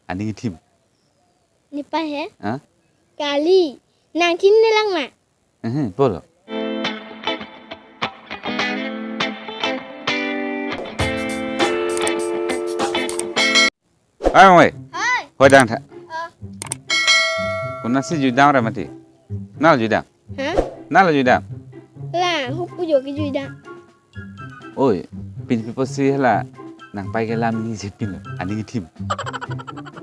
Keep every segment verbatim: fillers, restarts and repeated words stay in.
Aning thim. Nepei he? Ha? Kali. Nang chinine lang ma? Ehe, bolo. Ai, oi. Hoi. Hoi dang tha. Oh. Konatsi juidam ra mati. Nal juidam. Ha? Nal juidam. La, hupu jo ke juidam. Oi, pin pi pusi hala nangpei ke lam ni si pinlo. Aning thim.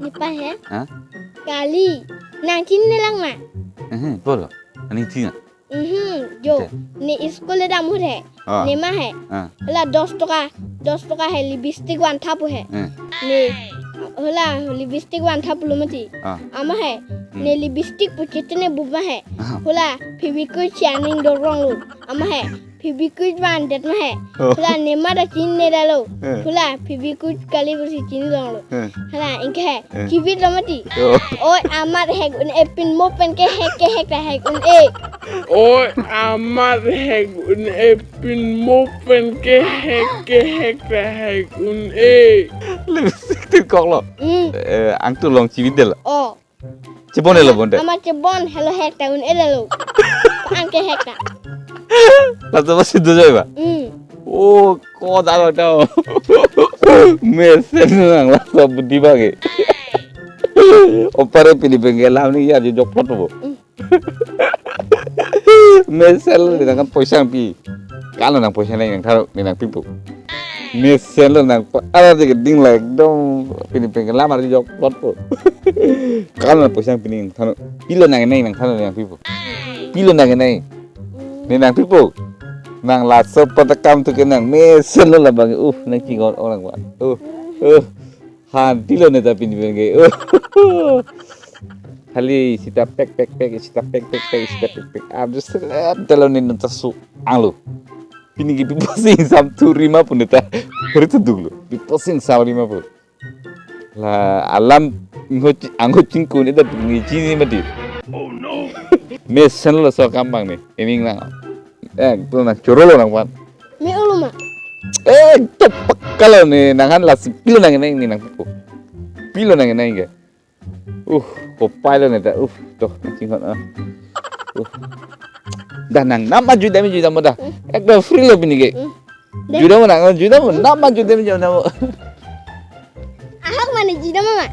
Nepei he? Ha? Kali. Nang chinine lang ma? Ehe, bolo. Aning thim. Mhm, jo. Te. Ne school le dam ahut he. Ah. Ne ma he. Ah. Hala dos toka, dos toka he lipstick van thapu he. Eh. Ne, hala lipstick van thapu lo mati. Ah. Ama he. Hmm. Ne lipstick pu chitine bu ma he. Ah. Hala Fevikwik si aning dorong lo. Ama he. Fevikwik van det ma he. Oh. Hala ne ma ta chinine ra lo. Eh. Hala Fevikwik kali pusi chini long lo. Eh. Hala ingke he. Eh. Chivit lo mati. Oh. Oi amat hek un-e pin mo pen ke hek ke hek ta hek un-e. Oi amat hek un-e pin mo pen ke hek ke hek ta hek un-e. Lipstick tin kok lo. Hmm. Eh, angtu long chivit det lo. Oh. Chebon lo bonta. Ama chebon helo hek ta un-e lo. An ke hek ta. Laso pusi do joi ba? Hmm. Oh, ko da lo da. Mesen nang laso budi bagi. Opare pini bengke lam ni ya jok plot bo. Hmm. Mesen lo nang kan poisa pi. Kalo nang poisa nang tharo ne nangpipo. Mesen lo nang pa, ara de ding la ekdom pini bengke lam arju jok plot po. Kalo nang poisa pini nang tharo. Pilo nang nang nang tharo ne nangpipo. Pilo nang nang. Ne nangpipo. Nang laso pada kam tu ke nang mesen lo labang. Uh, nang chinghon orang ba. Uh, uh. Han pilo ne ta pini bengke. Uh. Hali sita pek pek pek, sita pek pek pek, sita pek pek. Abis selam telo ne nunta su anglo. Pini ke pi pusi sam tu rima pu ne ta. Hari tu duk lo. Pi pusi sam rima pu. La alam ngo chi-, ango chingkun ita pini chini mati. Oh no. Mesen lo so kam bang ne. Iming nang. Eh, tu nang choro lo nang pan. Me olo ma? Eh, to pakalo ne nang han lasi pilo nang nang ne nangpipo. Pilo nang nang ke. Uh, kopai lo ne ta. Uh, to, nang chinghon ah. Uh. Dah nang nam ma juidam juidam dah. Hmm. Ekdom free lo pini ke. Hmm. Deh. Juidam nang, juidam nam ma juidam juidam. Ahok mane juidam ma?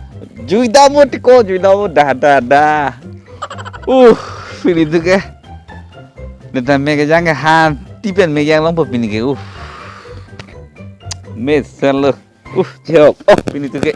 Juidam ti ko, juidam dah dah dah. Uh, pini tu ke. Ne ta me kejang ke han, ti pen me kejang longpo pini ke. Uh. Mesen lo. Uh, chok. Oh, pini tu ke.